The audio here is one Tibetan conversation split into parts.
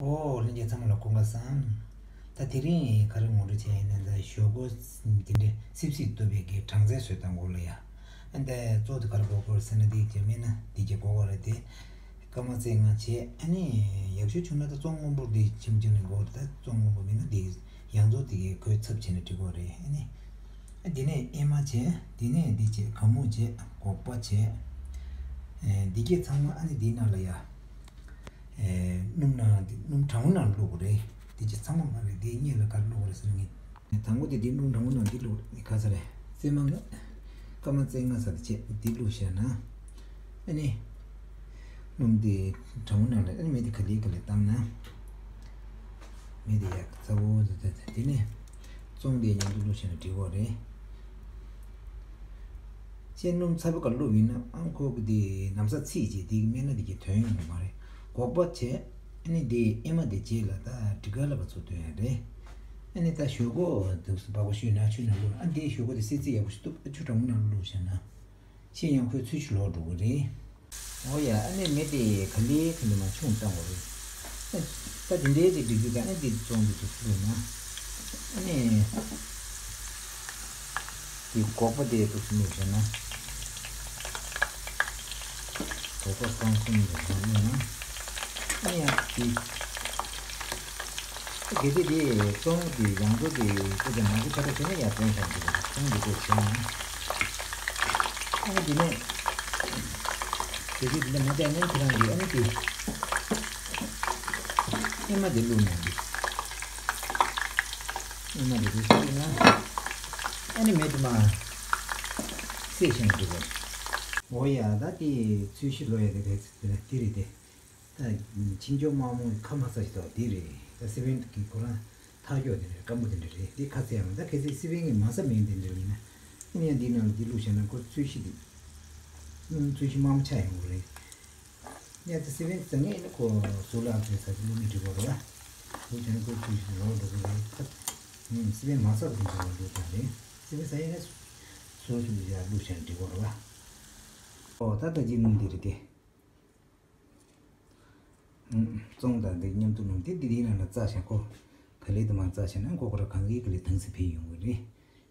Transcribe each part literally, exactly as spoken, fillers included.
ཨོ་ལྷན་རྒྱས་ཚང་མ་ལ་སྐུ་ཁམས་བཟང་། ད་དེ་རིང་ག་རེ་ངོ་སྤྲོད་བྱས་ཡིན་ན། ད་ཞོག་ཁོག་དེ་འདྲའི་སིབ་སིབ་གཏུབ་པའི་གི་གྲང་ཚལ་བཟོས་བཏང་གོ་ལ་ཡ། ཨ་འདི་གཙོ་བོ་དེ་ག་རེ་དགོས་དགོས་ཟེར་ན། འདི་གི་སྨན་སྣ་འདི་གི་དགོས་དགོས་རེད་དེ། སྐར་མ་རྩེ་ལྔ་བྱས། ཨ་ནི་ཡག་ཤོས་བྱུང་ན་ད་བཙོང་སྔོན་པོ་འདི་ཆུང་ཆུང་ནས་དགོས་རེད། ད་བཙོང་སྔོན་པོ་མིན་ན་འདི་ཡང་བཙོང་དེ་གི་ཁོའི་ཚབ་བྱས་ནས་འབྲི་དགོས་རེད། ཨ་ནི་ཨ་འདི་ནས་ཨེ་མ་བྱས། འདི་ནས་འདི་བྱས། གའུ་མུ་བྱས། སྒོག་པ་བྱས། ཨེ་འདི་གས་ཚང་མ་ཨ་ནི་འདི་ནང་ལ་ཡ། ཨེ་སྣུམ་ནང་འདི་སྣུམ་གྲང་མོ་ནང་བླུགས་དགོས་རེད། འདི་གས་ཚང་མ་མ་རེད། འདི་གཉིས་ལ་ག་རེ་བླུགས་དགོས་རེད་ཟེར་ན། ངས་དང་པོ་དེ་འདི་སྣུམ་གྲང་མོ་ནང་འདི་བླུགས་རེད། ག་ཚོད་རེད། རྩེ་མ་ལྔ། སྐར་མ་རྩེ་ལྔ་ཙམ་བྱས། འདི་བླུགས་བཞག་ན། ཨ་ནི་སྣུམ་དེ་གྲང་མོ་ནང་ལ། ཨ་ནི་མེ་དེ་ག་ལེ་ག་ལེ་བཏང་ན། མེ་དེ་ཡག་ཚ་བོ་དེ་དེ་དེ་ནས་བཙོང་དེ་མཉམ་དུ་བླུགས་བྱས་ན་འགྲིག་གོ་རེད། ཅེས་སྣུམ་ཚ་པོ་ག་བླུགས་ཡིན་ན། ཨང་ཁོ་གི་དེ་ལམ་སང་ཚིག་ཅིག་དེ་གི་སྨན་སྣ་དེ་གི་དོན་ཡོང་གི་མ་རེད། སྒོག་པ་བྱས། ཨ་ནི་དེ་ཨེ་མ་དེ་རྗེས་ལ་ད་དྲི་ག་ལ་བ་ཚོ་དོན་ཡ་རེད། ཨ་ནི་ད་ཞོག་ཁོག་དུ་སུ་བ་གོ་ཤུ་ན་ཆུ་ན་བླུགས། ཨ་འདི་ཞོག་ཁོག་དེ་སི་ཙི་ཡག་པོ་ཞིག་གཏུབ། ཨ་ཆུ་གྲང་མོ་ནང་བླུགས་བྱས་ན། ཤི་ཡང་ཁོའི་ཚུལ་ཞིག་ལོག་འགྲོ་གི་རེད། འོ་ཡ། ཨ་ནི་མེ་དེ་ག་ལེ་ག་ལེ་མ་ཆུང་བཏང་བ་རེད། ཨ་ད་དེ་འདྲའི་ཅིག་འགྲིག་རྒྱུ་ག་ཨ་འདི་བཙོང་འདི་ཚོ་ཚུགས་ན། ཨ་ནི་དེ་སྒོག་པ་དེ་ཚོ་ཚུགས་ནས་བྱས་ན། སྒོག་པ་གང་གསུམ་འདི་ཚོ་བླུགས་ན། ཨ་ནི་ཡང་དེ། གལ་ཏེ་དེ་བཙོང་དེ་ཡང་བཙོང་དེ་ཁོ་ཚོ་མང་པོ་ཆགས་པ་བྱས་ན་ཡང་བཙོང་བཞག་འདུག་པ། བཙོང་དེ་ཁོ་བྱས་ན། ཨ་ནི་དེ་ནས་དེ་དུས་དེ་འདྲ་མ་བྱས་ན་ཁྱེད་རང་གིས་ཨ་ནི་དེ་ཨེ་མ་དེ་བླུགས་ན་འདི། ཨེ་མ་དེ་བླུགས་ན། ཨ་ནི་མེ་དེ་མར་བསད་བཞག་ན་འགྲིག་གོ། འོ་ཡ། ད་དེ་ཚོས་གཞི་ལོག་ཡ་དེ་རེད། དེ་རེད་དེ། ད་ཕྱིན་ཅི་མ་མོ་ཁ་མ་ས་ཞིག་དོ་དེ་རེད། ད་སི་པན་གི་ཁོ་རང་ཐག་གཅོད་དེ་རེད། སྐམ་པོ་དེ་འདྲ་རེད། དེ་ཁ་ཚད་ཡང་ད་གལ་སྲིད་སི་པན་གི་མ་ས་མེད་དེ་འདྲ་ཡིན་ན། ཨ་ནི་ཡང་འདི་ནང་ལ་འདི་བླུགས་བྱས་ན་ཁོ་ཚོས་གཞི་དེ་ཚོས་གཞི་མ་མོ་ཆགས་ཡོང་གི་རེད། ཡང་ད་སི་པན་ཟ་མཁན་ཡིན་ན་ཁོ་ཟུར་ལ་ཨ་ཚོས་ས་ཅིག་བླུགས་ནས་འགྲིག་གོ་རེད་བ། བླུགས་བྱས་ན་ཁོ་ཚོས་གཞི་ལོག་འགྲོ་གི་རེད། ཁ་ཨ་སི་པན་མ་ས་དེ་འདྲ་བ་བླུགས་ད་རེད། སི་པན་ཟ་ཡིན་ན་ཟུར་ཟུར་ཡ་བླུགས་བྱས་ན་འགྲིག་གོ་རེད་བ། ཨོ་ད་ད་ཅི་སྣུམ་འདི་རེད་དེ། བཙོང་དང་འདི་མཉམ་དུ་ལུང་དེ་འདི་འདི་ནང་ལ་བཙགས་བྱས། ཁོ་ག་ལེ་དུ་མ་བཙགས་བྱས་ན་ཁོ་ཁོ་ར་གང་གི་ག་ལེ་དྭངས་སེ་འཕེལ་ཡོང་གི་རེད།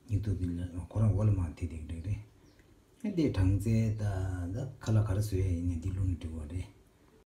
མིག་ཏོ་འདི་ལ་ཁོ་རང་འོག་ལ་མ་དེ་དེ་རེད་རེད། ཨ་འདི་གྲང་ཚལ་ད་ད་ཁ་ལག་ག་རེ་བཟོ་ཡ་ཡིན་ན་འདི་བླུགས་ན་འགྲིག་གོ་རེད།